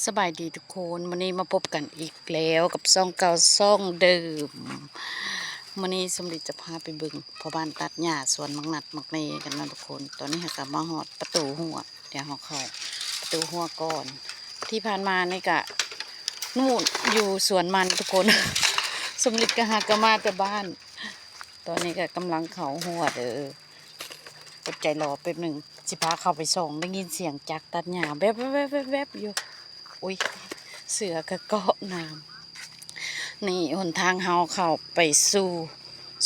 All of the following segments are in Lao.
ສະບາຍດີທຸກຄົນ, ມື້ນີ້ມາພົບກັນອີກແລ້ວກັບຊ່ອງເກົ່າຊ່ອງເດີມ. ມື້ນີ້ສົມລິດຈະພາໄປເບິ່ງພໍ່ບ້ານຕັດຫຍ້າສວນໝາກນັດໝາກເນກັນເນາະທຸກຄົນ. ຕອນນີ້ຫາກະມາຮອດປະຕູຮົ້ວ, ດຽວເຮົາເຂົ້າປະຕູຮົ້ວກ່ອນ. ທີ່ຜ່ານມານີ້ກະ ນູ້ນຢູ່ສວນມັນທຸກຄົນ, ສົມລິດກະຫາກະມາແຕ່ບ້ານ. ຕອນນີ້ກະກຳລັງເຂົ້າຮົ້ວເດີ. ອົດໃຈລໍແປັບໜຶ່ງ ຊິພາເຂົ້າໄປສ່ອງ. ໄດ້ຍິນສຽງຈັກຕັດຫຍ້າແວບໆໆໆຢູ່. ອຸຍ ເສືອກະເກາະນ້ຳ. ນີ້ຫົນທາງເຮົາເຂົ້າໄປສູ່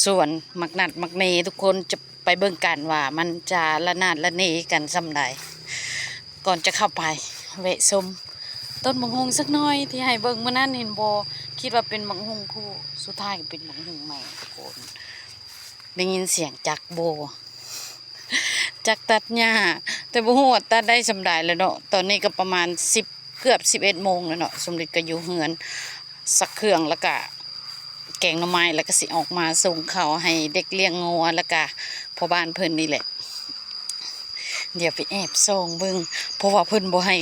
ສວນໝາກນັດໝາກເນທຸກຄົນ. ຈະໄປເບິ່ງກັນວ່າມັນຈະລະນາດລະເນກັນສ່ຳໃດ. ກ່ອນຈະເຂົ້າໄປ ແວະຊົມຕົ້ນໝາກຫຸ່ງສັກໜ້ອຍ ທີ່ໃຫ້ເບິ່ງມື້ນັ້ນ ເຫັນບໍ່? ຄິດວ່າເປັນໝາກຫຸ່ງຄູ່ ສຸດທ້າຍກະເປັນໝາກຫຸ່ງໃໝ່ທຸກຄົນ. ໄດ້ຍິນສຽງຈັກບໍ່? ຈັກຕັດຫຍ້າ, ແຕ່ບໍ່ຮູ້ວ່າຕັດໄດ້ສ່ຳໃດແລ້ວເນາະ. ຕອນນີ້ກະປະມານສິບ ເກືອບສິບເອັດໂມງແລ້ວເນາະ. ສົມລິດກະຢູ່ເຮືອນ ຊັກເຄື່ອງ ແລ້ວກະແກງໜໍ່ໄມ້ ແລ້ວກະຊິອອກມາສົ່ງເຂົ້າໃຫ້ເດັກລ້ຽງງົວ ແລ້ວກະພໍ່ບ້ານເພິ່ນນີ້ແຫຼະ. ດຽວໄປແອບສ່ອງເບິ່ງ ເພາະວ່າເພິ່ນບໍ່ໃຫ້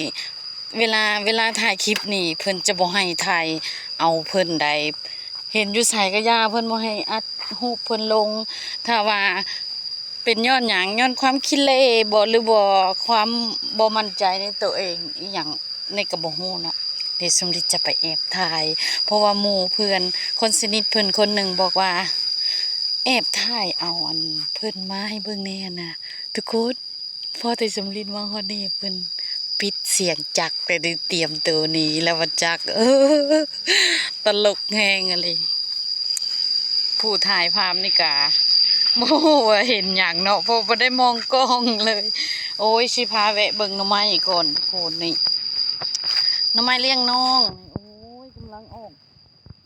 ເວລາ ເວລາຖ່າຍຄລິບນີ້ ເພິ່ນຈະບໍ່ໃຫ້ຖ່າຍເອົາເພິ່ນໃດ. ເຫັນຢູ່ໃສກະຢ່າ, ເພິ່ນບໍ່ໃຫ້ອັດຮູບເພິ່ນລົງ. ຖ້າວ່າເປັນຍ້ອນຫຍັງ? ຍ້ອນຄວາມຂີ້ເລ່ບໍ ຫຼືບໍ່ ຄວາມບໍ່ໝັ້ນໃຈໃນໂຕເອງອີ່ຫຍັງ? ນີ້ກະບໍ່ຮູ້ເນາະ. ດຽວສົມລິດຈະໄປແອບຖ່າຍ ເພາະວ່າໝູ່ເພື່ອນ ຄົນສະໜິດເພິ່ນຄົນໜຶ່ງບອກວ່າ ແອບຖ່າຍເອົາອັນເພິ່ນມາໃຫ້ເບິ່ງແດ່ຫັ້ນນະທຸກຄົນ. ພໍແຕ່ສົມລິດມາຮອດນີ້ ເພິ່ນປິດສຽງຈັກ ແຕ່ໄດ້ຕຽມໂຕໜີແລ້ວວ່າຈັກ. ເອີ ຕະຫຼົກແຮງອີ່ຫຼີ. ຜູ້ຖ່າຍພາບນີ້ກະບໍ່ຮູ້ວ່າເຫັນຫຍັງເນາະ ເພາະບໍ່ໄດ້ມອງກ້ອງເລີຍ. ໂອ້ຍ ຊິພາແວະເບິ່ງໜໍ່ໄມ້ກ່ອນທຸກຄົນ. ນີ້ໜໍ່ໄມ້ລ້ຽງນ້ອງ. ໂອ້ຍ ກຳລັງອອກ,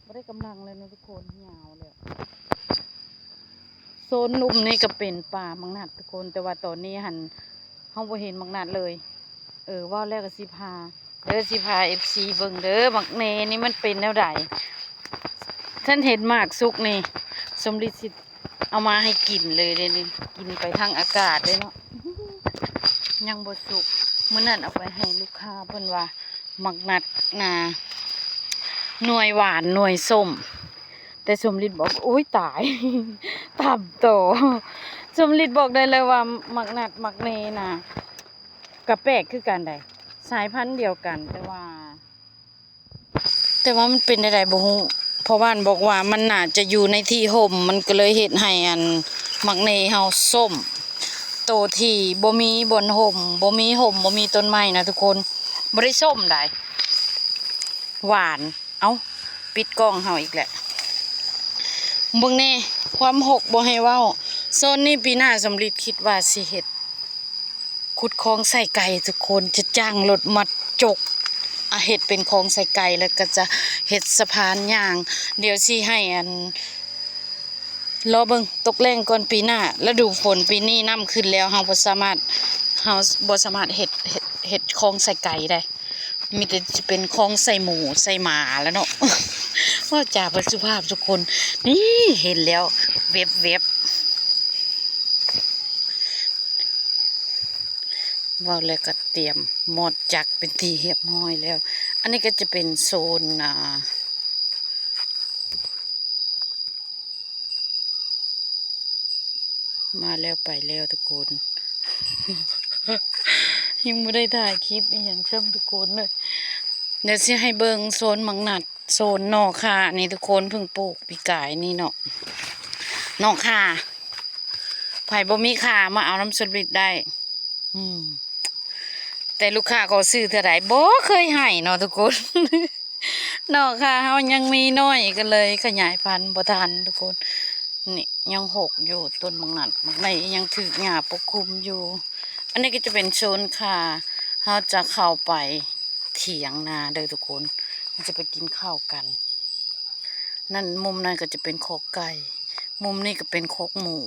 ບໍ່ໄດ້ກຳລັງແລ້ວເນາະທຸກຄົນ, ຍາວແລ້ວ. ໂຊນລຸ່ມນີ້ກະເປັນປ່າໝາກນັດທຸກຄົນ, ແຕ່ວ່າຕອນນີ້ຫັ້ນ ເຮົາບໍ່ເຫັນໝາກນັດເລີຍ. ເອີ ເວົ້າແລ້ວກະຊິພາ ເດີ ຊິພາເອັຟຊີເບິ່ງເດີ ໝາກເນນີ້ມັນເປັນແນວໃດ. ຊັ້ນເຫັນໝາກສຸກນີ້ ສົມລິດຊິເອົາມາໃຫ້ກິນເລີຍເດ້ນີ້, ກິນໄປທາງອາກາດເດ້ເນາະ. ຍັງບໍ່ສຸກ, ມື້ນັ້ນເອົາໄປໃຫ້ລູກຄ້າ ເພິ່ນວ່າໝາກນັດນາ ໜ່ວຍຫວານໜ່ວຍສົ້ມ, ແຕ່ສົມລິດບອກ ໂອ້ຍ ຕາຍ ຕຳຕໍ່. ສົມລິດບອກໄດ້ເລີຍວ່າໝາກນັດໝາກເນນະ ກະແປກຄືກັນໃດ໋ ສາຍພັນດຽວກັນ ແຕ່ວ່າ ແຕ່ວ່າມັນເປັນແນວໃດບໍ່ຮູ້. ພໍ່ບ້ານບອກວ່າມັນໜ້າຈະຢູ່ໃນທີ່ຮົ່ມ ມັນກະເລີຍເຮັດໃຫ້ອັນໝາກເນເຮົາສົ້ມ. ໂຕທີ່ບໍ່ມີບ່ອນຮົ່ມ ບໍ່ມີຮົ່ມ ບໍ່ມີຕົ້ນໄມ້ນະທຸກຄົນ ບໍ່ໄດ້ສົ້ມໃດ໋ ຫວານ. ເອົ້າ ປິດກ້ອງເຮົາອີກແຫຼະ. ເບິ່ງແນ່ ຄວາມຮົກບໍ່ໃຫ້ເວົ້າ. ໂຊນນີ້ປີໜ້າສົມລິດຄິດວ່າຊິເຮັດ ຂຸດຄອງໃສ່ໄກ່ທຸກຄົນ, ຈະຈ້າງລົດມາຈົກ ອາ ເຮັດເປັນຄອງໃສ່ໄກ່ ແລ້ວກະຈະເຮັດສະພານຍ່າງ. ດຽວຊິໃຫ້ອັນ ລໍເບິ່ງ ຕົກແລ້ງກ່ອນປີໜ້າ. ລະດູຝົນປີນີ້ນ້ຳຂຶ້ນແລ້ວ ເຮົາບໍ່ສາມາດ ເຮົາບໍ່ສາມາດເຮັດ ເຮັດ ເຮັດຄອງໃສ່ໄກ່ໄດ້. ມີແຕ່ຈະເປັນຄອງໃສ່ໝູໃສ່ໝາແລ້ວເນາະ. ເວົ້າຈາບໍ່ສຸພາບທຸກຄົນ. ນີ້ເຫັນແລ້ວ ແວບໆ. ເວົ້າແລ້ວກະຕຽມມອດຈັກເປັນທີ່ຮຽບຮ້ອຍແລ້ວ. ອັນນີ້ກະຈະເປັນໂຊນ ອ່າ ມາແລ້ວໄປແລ້ວທຸກຄົນ. ຍັງບໍ່ໄດ້ຖ່າຍຄລິບອີ່ຫຍັງຊ້ຳທຸກຄົນເອີຍ. ດຽວຊິໃຫ້ເບິ່ງໂຊນໝາກນັດ ໂຊນໜໍ່ຂ່ານີ້ທຸກຄົນ ເພິ່ງປູກປີກາຍນີ້ເນາະ. ໜໍ່ຂ່າ ໃຜບໍ່ມີຂ່າມາເອົານຳສຸດລິດໄດ້. ອືມ ແຕ່ລູກຄ້າຂໍຊື້ເທື່ອໃດບໍ່ເຄີຍໃຫ້ເນາະທຸກຄົນ. ໜໍ່ຂ່າເຮົາຍັງມີໜ້ອຍ ກະເລີຍຂະຫຍາຍພັນບໍ່ທັນທຸກຄົນ. ນີ້ຍັງຮົກຢູ່ ຕົ້ນໝາກນັດ ໝາກໄນຍັງຖືກຫຍ້າປົກຄຸມຢູ່. ອັນນີ້ກະຈະເປັນໂຊນຂ່າ ເຮົາຈະເຂົ້າໄປຖຽງນາເດີທຸກຄົນ ເຮົາຈະໄປກິນເຂົ້າກັນ. ນັ້ນ ມຸມນັ້ນກະຈະເປັນຄອກໄກ່ ມຸມນີ້ກະເປັນຄອກໝູ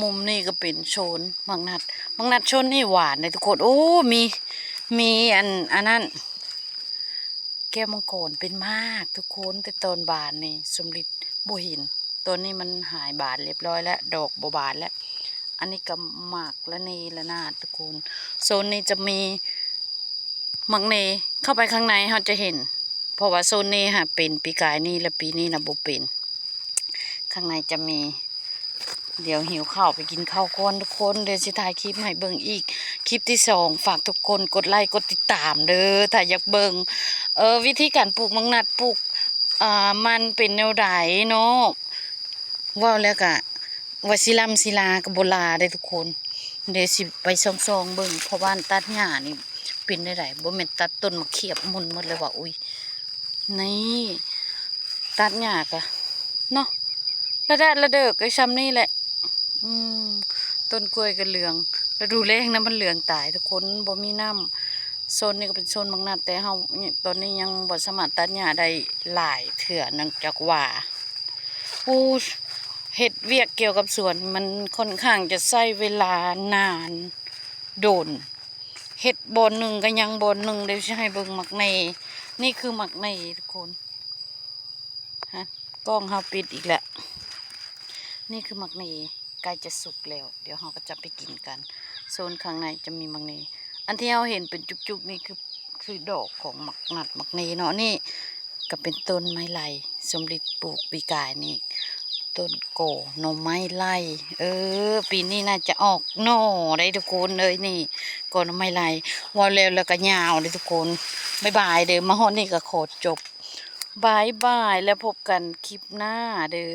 ມຸມນີ້ກະເປັນໂຊນໝາກນັດ. ໝາກນັດໂຊນນີ້ຫວານເດ້ທຸກຄົນ. ໂອ້ ມີ ມີອັນ ອັນນັ້ນ ແກ້ວມັງກອນເປັນໝາກທຸກຄົນ, ແຕ່ຕອນບານນີ້ສົມລິດບໍ່ເຫັນ. ຕອນນີ້ມັນຫາຍບານຮຽບຮ້ອຍແລ້ວ ດອກບໍ່ບານແລ້ວ. ອັນນີ້ກະໝາກລະເນລະນາດທຸກຄົນ. ໂຊນນີ້ຈະມີ ໝາກເນ ເຂົ້າໄປຂ້າງໃນເຮົາຈະເຫັນ ເພາະວ່າໂຊນນີ້ຫາເປັນປີກາຍນີ້ ແລະ ປີນີ້ນະບໍ່ເປັນ. ຂ້າງໃນຈະມີ ດຽວຫິວເຂົ້າໄປກິນເຂົ້າກ່ອນທຸກຄົນ ດຽວຊິຖ່າຍຄລິບໃຫ້ເບິ່ງອີກ ຄລິບທີສອງ. ຝາກທຸກຄົນກົດໄລກົດຕິດຕາມເດີ ຖ້າຢາກເບິ່ງ ເອີ ວິທີການປູກໝາກນັດ ປູກ ອ່າ ມັນເປັນແນວໃດເນາະ. ເວົ້າແລ້ວກະວ່າຊິລ່ຳຊິລາກະບໍ່ລາເດ້ທຸກຄົນ. ດຽວຊິໄປສ່ອງໆເບິ່ງ ເພາະວ່າຕັດຫຍ້ານີ້ເປັນແນວໃດ ບໍ່ແມ່ນຕັດຕົ້ນໝາກຂຽບໝຸ່ນໝົດເລີຍວ່າ. ອຸ້ຍ ນີ້ ຕັດຫຍ້າກະເນາະ ລະດະລະເດີກໄປຊ່ຳນີ້ແຫຼະ. ອືມ ຕົ້ນກ້ວຍກະເຫຼືອງ ລະດູແລ້ງນະມັນເຫຼືອງຕາຍທຸກຄົນ ບໍ່ມີນ້ຳ. ໂຊນນີ້ກະເປັນໂຊນໝາກນັດ ແຕ່ເຮົາ ຕອນນີ້ຍັງບໍ່ສາມາດຕັດຫຍ້າໄດ້ຫຼາຍເທື່ອ ເນື່ອງຈາກວ່າ ໂອ້ ເຮັດວຽກກ່ຽວກັບສວນມັນຄ່ອນຂ້າງຈະໃຊ້ເວລານານ ດົນ ເຮັດບ່ອນໜຶ່ງກະຍັງບ່ອນໜຶ່ງ. ດຽວຊິໃຫ້ເບິ່ງໝາກເນ ນີ້ຄືໝາກເນທຸກຄົນ. ຮະ ກ້ອງເຮົາປິດອີກແລ້ວ. ນີ້ຄືໝາກເນ ໃກ້ຈະສຸກແລ້ວ ດຽວເຮົາກະຈະໄປກິນກັນ. ໂຊນຂ້າງໃນຈະມີໝາກເນ ອັນທີ່ເຮົາເຫັນເປັນຈຸກໆນີ້ຄື ຄືດອກຂອງໝາກນັດໝາກເນເນາະ. ນີ້ກະເປັນຕົ້ນໄມ້ໄລ່ສົມລິດປູກປີກາຍນີ້ ຕົ້ນກໍໜໍ່ໄມ້ໄລ່. ເອີ ປີນີ້ໜ້າຈະອອກໜໍ່ໄດ໋ທຸກຄົນເອີຍ ນີ້ກໍໜໍ່ໄມ້ໄລ່. ເວົ້າແລ້ວລະກະຍາວເລີຍທຸກຄົນ. ບາຍບາຍເດີ ມາຮອດນີ້ກະຂໍຈົບ ບາຍບາຍ ແລ້ວພົບກັນຄລິບໜ້າເດີ.